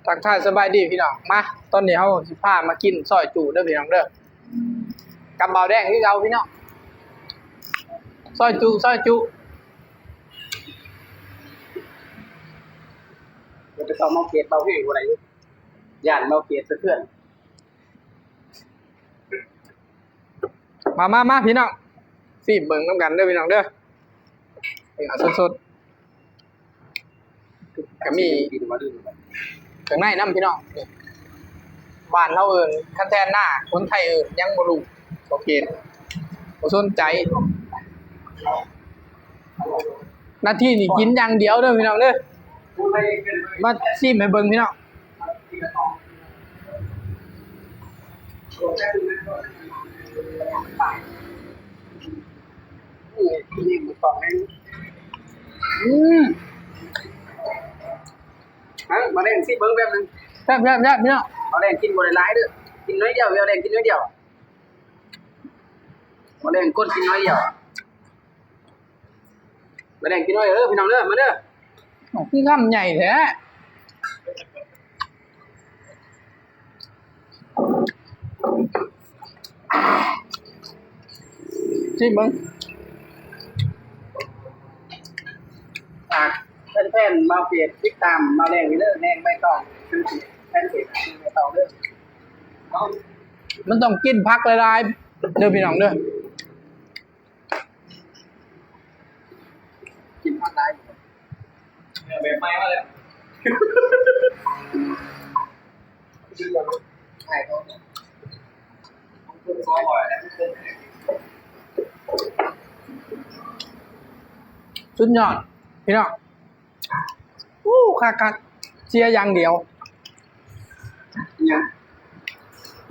ທັກທາຍສະບາຍດີພີ່ນ້ອງ ມາ ຕອນນີ້ເຮົາຊິພາມາກິນຊອຍຈຸເດີພີ່ນ້ອງເດີ ກັບບ່າວແດງຄືເກົ່າພີ່ນ້ອງ ຊອຍຈຸ ຊອຍຈຸ ຢ່າໄປສ່ອງເບົາເກດເບົາແຮງບໍ່ໄດ້ ຢ້ານເບົາເກດສະເທືອນ. ມາ ມາ ມາ ພີ່ນ້ອງ ຊີມເບິ່ງນຳກັນເດີພີ່ນ້ອງເດີ ເອົາສົດໆ ກະມີເຄື່ອງໃນນຳພີ່ນ້ອງ ບ້ານເຮົາເອີ້ນຄັນແທນນາ ຄົນໄທເອີ້ນຫຍັງບໍ່ຮູ້ ບໍ່ເກດ ບໍ່ສົນໃຈ ໜ້າທີ່ນີ້ກິນຢ່າງດຽວເດີພີ່ນ້ອງເດີ ມາຊີມໃຫ້ເບິ່ງພີ່ນ້ອງ. ອືມ ເອົາ ມາແດງຊິເບິ່ງແບບໜຶ່ງ ແຊບໆໆ ພີ່ນ້ອງ ມາແດງກິນບໍ່ໄດ້ຫຼາຍເດີ ກິນໜ້ອຍດຽວ ມາແດງກິນໜ້ອຍດຽວ ມາແດງກົດກິນໜ້ອຍດຽວ. ມາແດງກິນໜ້ອຍເດີພີ່ນ້ອງເດີ ມາເດີ ເອົ້າ ຄືຄຳໃຫຍ່ແທ້ ຊີມເບິ່ງ ຝາກແຟນໆ ບ່າວເກດ ຕິດຕາມບ່າວແດງເດີ ແດງໃບຕອງ ແຟນເພຈ ແດງໃບຕອງເດີ ມັນຕ້ອງກິນຜັກຫຼາຍໆ ເດີພີ່ນ້ອງເດີ. ກິນທາງໃດ ແບບໃໝ່ມາແລ້ວ ສຸດຍອດພີ່ນ້ອງ. ໂອ້ ຄັກໆ ເສຍຢ່າງດຽວ ຫຍັງ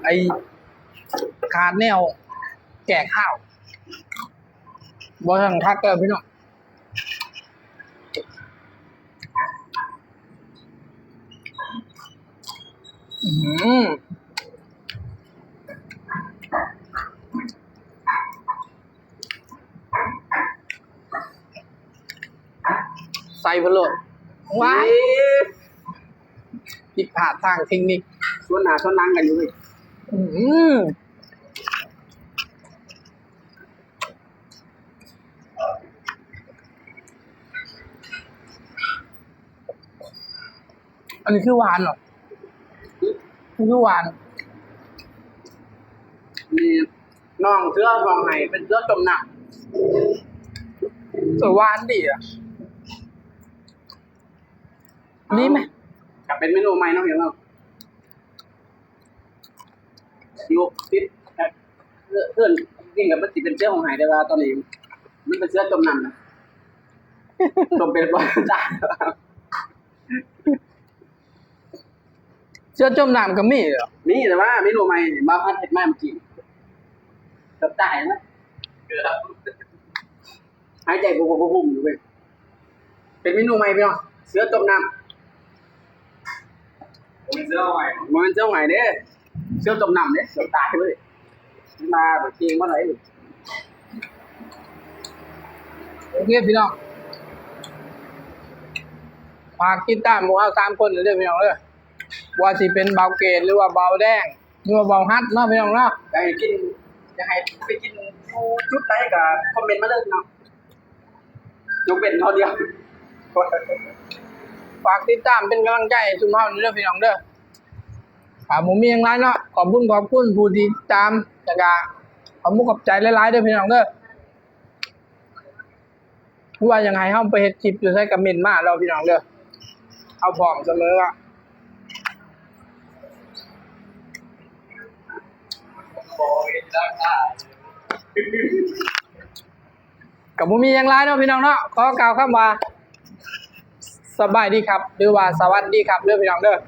ໄອ້ ຂາດແນວແກ້ຄາວ ບໍ່ທັນຄັກເດີພີ່ນ້ອງ. ອືມ ໃສ່ເພິ່ນໂລດ ວ້າຍ ຜິດພາດທາງເທັກນິກ ສວນໜ້າສວນຫຼັງກັນຢູ່ເວີຍ ອືມ. ອັນນີ້ຄືຫວານເນາະ ຄືຫວານ ນີ້ນ້ອງເສືອຮ້ອງໄຫ້ ເປັນເສືອຕົ້ມນ້ຳ ເອີ ຫວານດີອະ ດີໄໝ? ກະເປັນເມນູໃໝ່ເນາະ ພີ່ນ້ອງເນາະ. ຢູ່ຕິດ ເອີ ເພື່ອນຈິງໆ ກະມັນຊິເປັນເສືອຮ້ອງໄຫ້ ແຕ່ວ່າຕອນນີ້ມັນເປັນເສືອຈົມນ້ຳ ຈົມເປັນບໍ່ຕາຍ ເສືອຈົມນ້ຳກະມີເດ ມີ ແຕ່ວ່າເມນູໃໝ່ນີ້ ມາພັດເຮັດມາມື້ກີ້ ເກືອບຕາຍນະ ເກືອບ. ຫາຍໃຈບໍ່ ບໍ່ ບໍ່ ບໍ່ ຢູ່ເວີຍ ເປັນເມນູໃໝ່ພີ່ນ້ອງ ເສືອຕົ້ມນ້ຳ ບໍ່ແມ່ນເສືອຫອຍ ບໍ່ແມ່ນເສືອຫອຍເດ້ ເສືອຕົ້ມນ້ຳເດ້ ເກືອບຕາຍເວີຍ ມາບໍ່ເກັ່ງບໍ່ໄດ້ ໂອເຄພີ່ນ້ອງ ຝາກຕິດຕາມພວກເຮົາສາມຄົນເດີພີ່ນ້ອງເດີ ບໍ່ວ່າຊິເປັນບ່າວເກດ ຫຼືວ່າບ່າວແດງ ຫຼືວ່າບ່າວຮັດເນາະ ພີ່ນ້ອງເນາະ ຢາກໃຫ້ກິນ ຢາກໃຫ້ໄປກິນຢູ່ຈຸດໃດກະຄອມເມັນມາເລີຍເນາະ ຍົກເວັ້ນເທົ່າດຽວ ຝາກຕິດຕາມເປັນກຳລັງໃຈໃຫ້ຊຸມເຮົາເດີພີ່ນ້ອງເດີ ກະບໍ່ມີຫຍັງຫຼາຍເນາະ ຂອບຄຸນ ຂອບຄຸນຜູ້ທີ່ຕິດຕາມ ແລ້ວກະຂອບມຸກຂອບໃຈຫຼາຍໆເດີພີ່ນ້ອງເດີ. ຫຼືວ່າຢາກໃຫ້ເຮົາໄປເຮັດຄລິບຢູ່ໃສກະເມັ້ນມາເດີພີ່ນ້ອງເດີ ເຮົາພ້ອມສະເໝີ. ກະບໍ່ມີຫຍັງຫຼາຍເນາະພີ່ນ້ອງເນາະ ຂໍກ່າວຄຳວ່າ ສະບາຍດີຄັບ ຫຼືວ່າສະຫວັດດີຄັບເດີພີ່ນ້ອງເດີ.